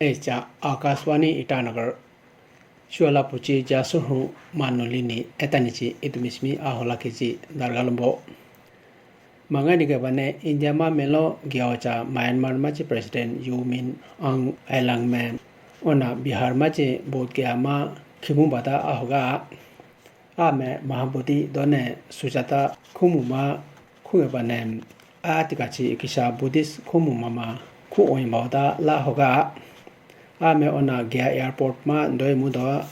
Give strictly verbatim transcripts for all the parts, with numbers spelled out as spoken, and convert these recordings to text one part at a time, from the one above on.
Echa Akashvani Itanagar, Shuala Puchi Jasurhu Manulini Etanichi Itumismi Ahola Kiji Dargalumbo. Mangani ke bane India ma melo gyaocha Myanmar machi President U Min Aung Hlaing me ona Bihar machi vote gya ma khimu bata ahoga. Ame Mahabodhi done Sujata khumuma khunge bane a tikachi ikisha Buddhist khumuma ma khu oimba da la hoga. Ame ona Gaya airport ma doi mudo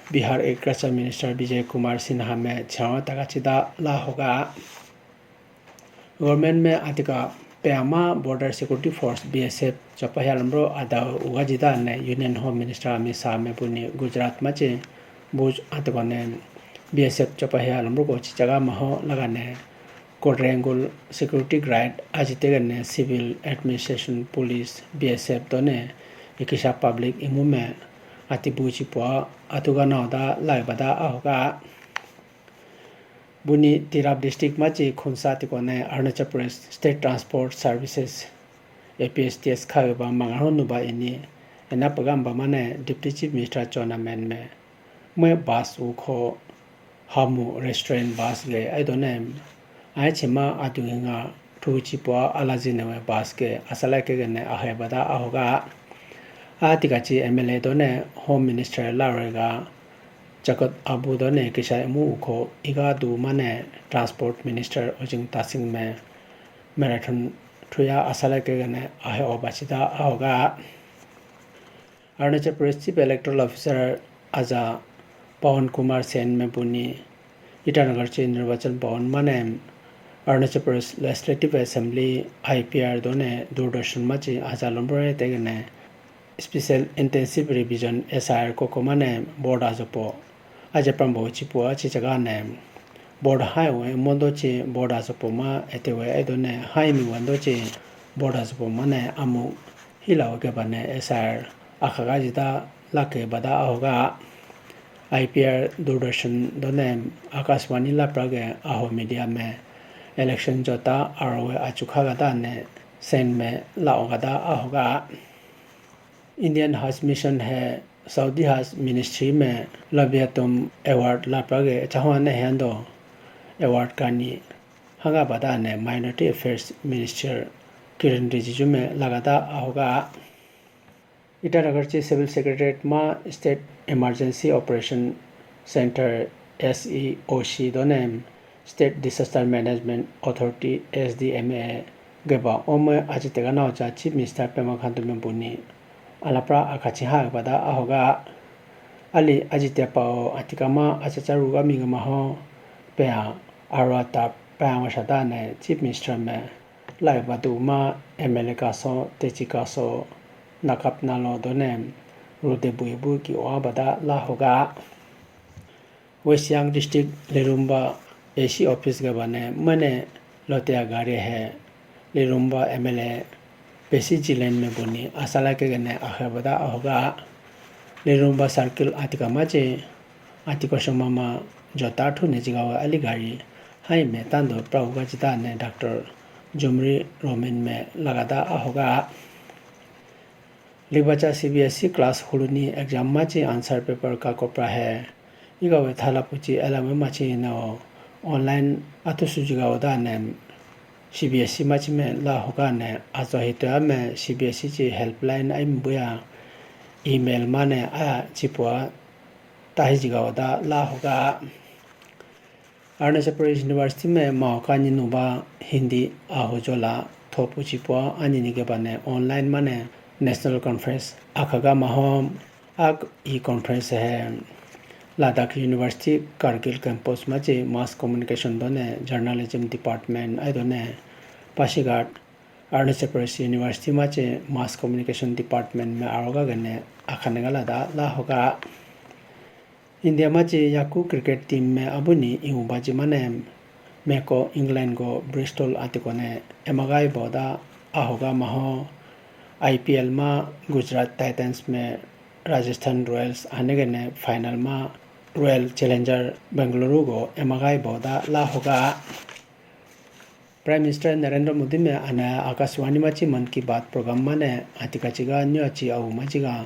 Bihar Agriculture Minister Vijay Kumar Sinha me chawa takachi da la hoga. Government me atika peyama Border Security Force B S F chapahya lomro ada ugaji da ne Union Home Minister Amit Shah me buni Gujarat machi Bhuj atika ne B S F chapahya lomro ko chichaga maho laga ne Kodrengul security guard ajitega ne Civil Administration Police B S F done ikisha public imu me ati buji pua atuga nao da lai bada ahoga. Buni Tirap district machi Khonsa tikone Arunachal Pradesh State Transport Services A P S T S khaga ba mangaho nuba ini ena pagamba mane Deputy Chief Minister Chowna Mein me mwe bus ukho hamu restaurant bus ge aidone ai chima atu hinga thu chipua alaji newe bus ke asala ke gene ahai bada ahoga. A tikachi M L A done Home Minister larega Jagat Abu done kisha imu ukho iga du mane Transport Minister Ojing Tasing me marathon thuya asala ke gene ahe obachida ahoga. Arunachal Pradesh Chief Electoral Officer aja Pawan Kumar Sen me buni Itanagar chi Nirbachan Bhawan mane Arunachal Pradesh Legislative Assembly I P R done Doordarshan machi aja lombore tegene Special Intensive Revision S I R koko mane board ajopo aja prambo chipu achi chaga ne board hai we mondo chi board ajopo ma etewe aidone hai mi wando chi board ajopo mane amu hila wake bane S I R akhaga jita lake bada ahoga. I P R Doordarshan done Akashvani lapra ge aho media me election jota arowe achukha gada ne Sen me la ogada ahoga. Indian Haj Mission he Saudi Haj Ministry me Labiatum Award lapra ge chahwa ne hendo award kani haga bada ne Minority Affairs Minister Kiren Rijiju me lagada ahoga. Itanagar chi Civil Secretariat ma State Emergency Operation Center S E O C done State Disaster Management Authority S D M A geba ome aji tegana ocha Chief Minister Pema Khandu me buni alapra akachi ha bada ahoga. Ali aji tepao atikama achacha ruga migama ho pea arwa ta pea washada ne Chief Minister me lai badu ma M L A kaso, techi kaso, nakap nalo done rude bui bu ki oa bada la hoga. West Siang District Lirumba A C office ga bane mane lote agare he Lirumba M L A Pesi Jilen me buni asala ke gane ahe bada ahoga. Lirumba circle atika mache atika shoma ma jota thu ne jigawa ali gari hai me tando pra uga jita ne Doctor Jumri Romin me lagada ahoga. Libacha C B S E class huluni exam machi answer paper ka kopra he. Igawe thala puchi elame machi no online atu sujiga oda ne C B S E machi me la hoga ne ajo hitoya me C B S E chi helpline ai mbuya email mane a chipua tahi jiga oda la hoga. Arunachal Pradesh University me mao kani nuba Hindi aho jola thopu chipo ani ni ke bane online mane National Conference akhaga mahom ak e conference he Ladakh University Kargil campus machi Mass Communication done Journalism Department ai done Pasighat Arunachal Pradesh University machi Mass Communication Department me aroga gane akhane gala da la hoga. India machi yaku cricket team me abuni iubaji mane meko England go Bristol atiko ne emagai boda ahoga maho I P L ma Gujarat Titans me Rajasthan Royals anegene final ma Royal Challenger Bengaluru go emagai boda la hoga. Prime Minister Narendra Modi me ana Akashvani machi Mann Ki Baat program mane atika chiga nyo achi au majiga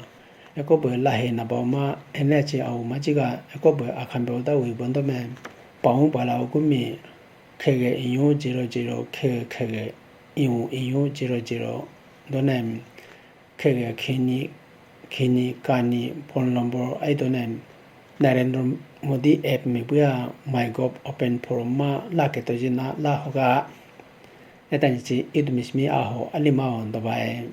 ekobe lahe nabao ma ene achi au majiga ekobe akhambe oda wi bondo me paung pala ukumi khege iyu zero zero khege khege iyu iyu zero zero done khege khini khini kani phone number aidone Narendra Modi app me buya MyGov open forum ma la keto jina la hoga. Netani chi idumi simi aho alima on dobai.